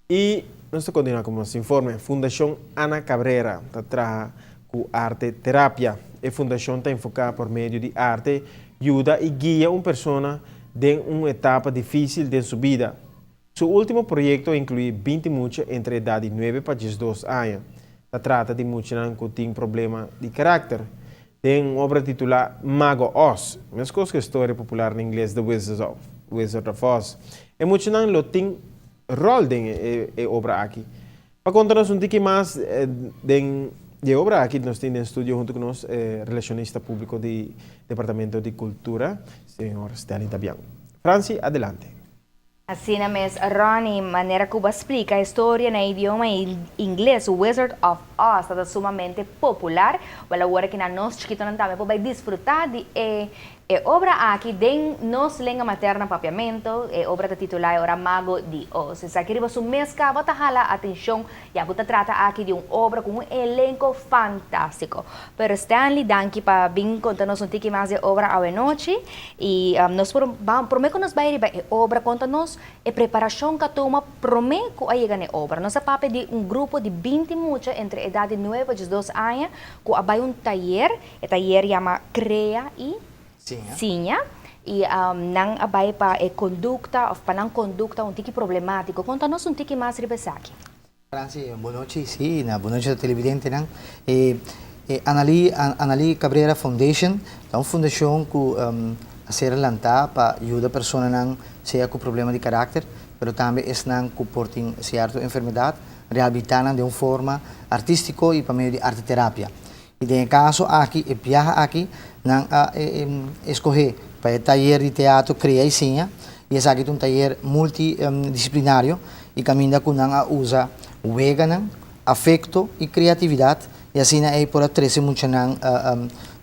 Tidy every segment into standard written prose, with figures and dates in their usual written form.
I nos ta kontinuá ku nos informe. Fundashon Ana Cabrera ta traha ku arte terapia. E fundashon ta enfoká por medio di arte yuda i guia un persona den un etapa difísil den su bida. Su último proyekto a inkluí 20 mucha entre edat di 9 pa 12 aña. Ta trata di muchanan ku tin problema di karakter. Den un obra titulá Mago Oz, meskos ku e storia popular na ingles The Wizard of Oz. E muchanan lo tin ròl den e obra aki. Pa konta nos un tiki mas den di e obra aki, nos tin den studio huntu ku nos e relashonista públiko di Departamento di Kultura, señor Stanley Dabian. Franci, adelante. Asina mes, Ronnie, manera cu bo a splica e storia na idioma Ingles, Wizard of Oz, ta sumamente popular. Wel, awor cu nos chikitonan tambe por bay disfruta di e obra aki den nos lenga materna Papiamento. E obra ta titula Ora Mago di Oz. Esaki riba su mes caba ta hala atencion, ya cu ta trata aki di un obra cu un elenco fantastico. Pero Stanley, danki pa bin conta nos un tiki mas di e obra awe nochi. Y nos por prome cu nos bay riba e obra, conta nos e preparacion cu a tuma prome cu a yega na e obra. Nos a papia di un grupo di 20 mucha entre edad di 9 pa 12 aña cu a bay un tayer. E tayer yama Crea y Siña. Y nan a bay pa e conducta of pa nan conducta un tiki problematico. Conta nos un tiki mas riba esaki. Franci, bon nochi. Si, na bon nochi televidentenan. E Anali Cabrera Foundation ta un fundacion cu a ser lanta pa yuda personanan sea cu problema di caracter, pero tambe esnan cu por tin cierto enfermedad, rehabilita nan di un forma artistico y pa medio di arte terapia. Y den caso aki, e biaha aki, nan a escoge pa e tayer di teatro Crea y Siña, y esaki ta un tayer multidisciplinario y caminda cu nan a usa weganan, afecto y creatividad, y asina ey por a trece muchanan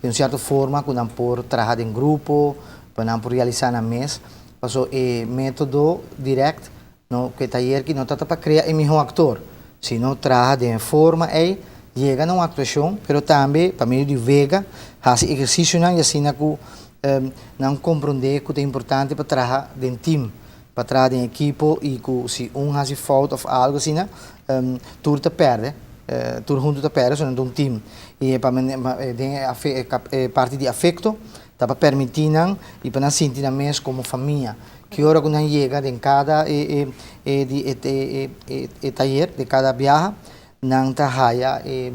di un cierto forma cu nan por traha den grupo, pa nan por realisa nan mes. Paso e metodo direct, no, cu e tayer aki no trata pa crea e miho actor, sino traha den forma ey, yega na un actuacion, pero tambe pa medio di wega, haci ehercicionan y asina cu nan comprende cu ta importante pa traha den team, pa traha den ekipo y cu si un haci fout of algo asina, tur ta perde, tur hunto ta perde, so nan ta un team. Y pa den e parti di afecto, ta pa permiti nan y pa nan sinti nan mes como famia. Ki ora cu nan yega den cada e tayer, den cada biaha, nan ta haya e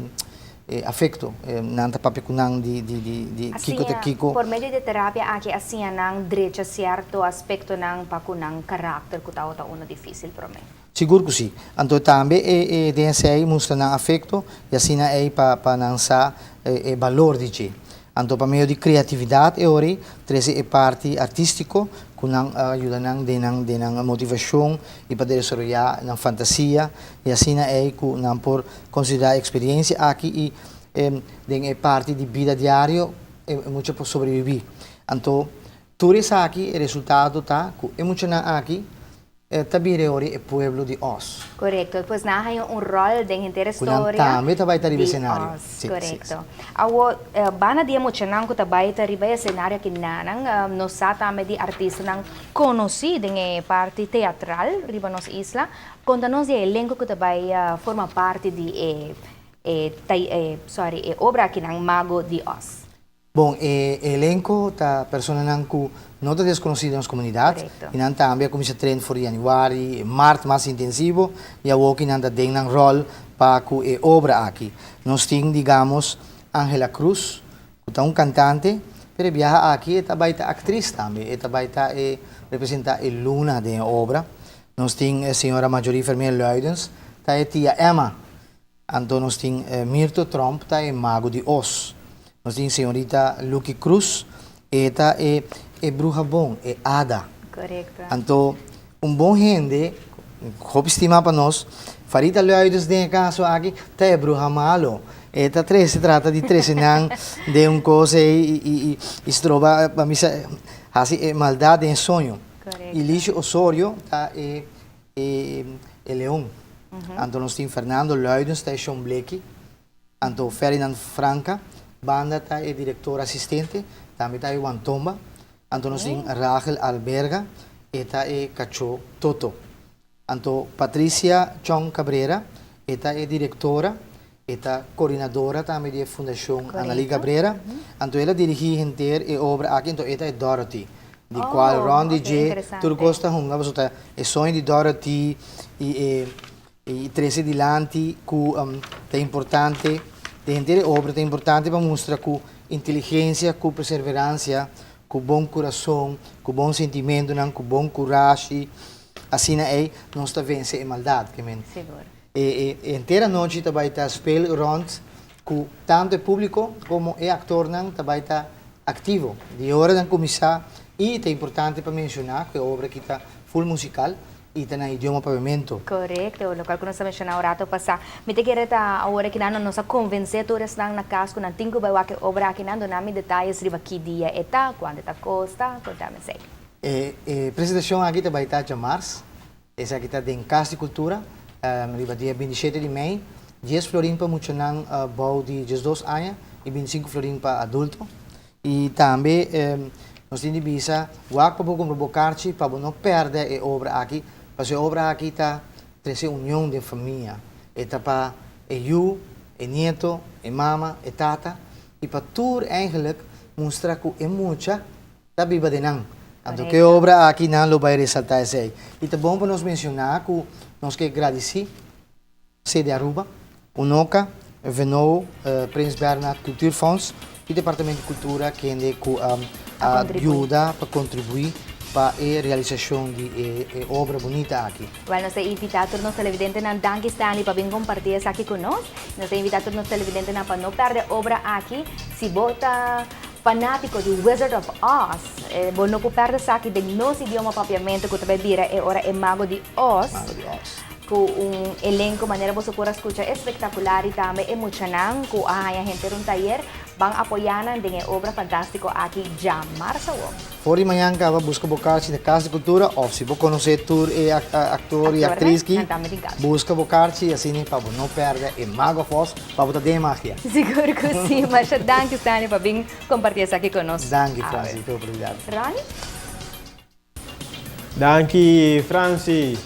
afecto, nan ta papia cu nan di kiko ta kiko. Por medio di terapia aki asina nan drecha cierto aspectonan pa cu nan caracter cu ta uno dificil prome? Sigur cu si. Anto tambe e DNC mustra nan afecto y asina ey pa nan sa e balor di dje. Anto pa medio di creatividad e ori trece e parti artistico cu nan ayuda nan den nan motivacion y pa desaroya nan fantasia y asina ey cu nan por considera experiencia aki y den e parti di bida diario e mucha por sobrevivi. Anto tur esaki e resultado ta cu e muchanan aki ta bira ori e pueblo di Oz. Correcto. Pues nan hay un rol den henter historia. Tambe ta bay ta riba escenario. Si, correcto. Awo, banda di muchanan cu ta bay ta riba escenario cu nan, nos sa tambe di artistanan conoci den e parti teatral riba nos isla. Conta nos di elenco cu ta bay forma parti di e, sorry, e obra aki nan Mago di Oz. Bon, e elenco ta personanan cu no ta desconoci den nos comunidad. Y nan tambe a cuminsa train for januari, maart mas intensivo y awo cu nan ta den nan rol pa cu e obra aki. Nos tin, digamos, Angela Cruz, cu ta un cantante, pero e biaha aki e ta bay ta actriz tambe, e ta bay ta e representa e Luna den e obra. Nos tin señora Marjorie Vermeer Luidens, ta e tia Emma. Anto nos tin Mirto Tromp, ta e Mago di Oz. Nos tin señorita Lucky Cruz, e ta e bruha bon, e Ada. Anto un bon hende, hopi stima pa nos, Farita Luidens den e caso aki, ta e bruha malo. E ta trece, trata di trece nan den un cosa y stroba, pa mi sa, haci e maldad den e soño. Ilicio Osorio ta e leon. Anto nos tin Fernando Luidens, ta e Shon Bleki. Anto Ferdinand Franca, banda ta e director asistente, tambe ta e Wantomba. Anto nos tin Rachel Alberga, e ta e Cacho Toto. Anto Patricia Chong Cabrera, e ta e directora, e ta coordinadora tambe di e Fundacion Annalie Cabrera. Anto el a dirigi henter e obra aki, anto e ta e Dorothy, di cual Ron DJ tur cos ta hunga, pasobra ta e soño di Dorothy y e y trece dilanti cu ta importante, den henter e obra ta importante pa mustra cu inteligencia, cu perserverancia, cu bon curason, cu bon sentimentonan, cu bon curashi, Asina ei nos ta vense e maldat, ke men. Sigur. E e henter anochi ta bai ta speel rond ku tantu e públiko komo e aktornan ta bai ta aktivo. Di ora nan kuminsá i ta importante pa menshoná ku e obra aki ta full musikal i ta na idioma papiamento. Korekto, lokual ku nos a menshoná un rato pasá. Mi ta kere ta awor aki nan nos a konvensé tur esnan na kas ku nan tin ku bai wak e obra aki nan duna mi detayes riba ki dia e ta, kuantu e ta kosta, konta mi esei. E presentacion aki ta bay ta djamars, esaki ta den Cas di Cultura, riba dia 27 di mei, dies florin pa muchanan bou di 12 aña y 25 florin pa adulto. Y tambe nos tin di bisa, wak pa bo cumpra bo carchi pa bo no perde e obra aki, pasobra e obra aki ta trece union den famia, e ta pa e yu, e nieto, e mama, e tata, y pa tur eigenlijk mustra cu e mucha ta biba den nan. Anto ku e obra aki nan lo bai resaltá esei. I ta bon pa nos menshoná ku nos ke gradisí Sede Aruba, Unoca, Vno, Prins Bernhard Cultuurfonds i Departamento di Kultura kende ku a yuda pa kontribuí pa e realisashon di e obra bunita aki. Wèl, nos ta invitá tur nos televidentenan, danki Stanley pa bin kompartí esaki ku nos. Nos ta invitá tur nos televidentenan pa no pèrdè obra aki. Si bo ta Fanátiko di Wizard of Oz, bo no por pèrdè esaki den nos idioma papiamentu ku ta bai bira e ora e Mago di Oz, ku un elenko manera boso por a skucha espektakular i tambe e muchanan ku a haña henter un tayer ban apoyá nan den e obra fantástiko aki djamars awor. For di mañan kaba buska bo karchi na Kas di Kultura òf si bo konosé tur e aktor i aktris ki, buska bo karchi asina pa bo no pèrdè e Mago of Oz. Pa bo ta den e magia. Sigur ku si. Masha danki Stanley pa bin kompartí esaki ku nos. Danki Francie pa e oportunidat. Ronnie? Danki Francie.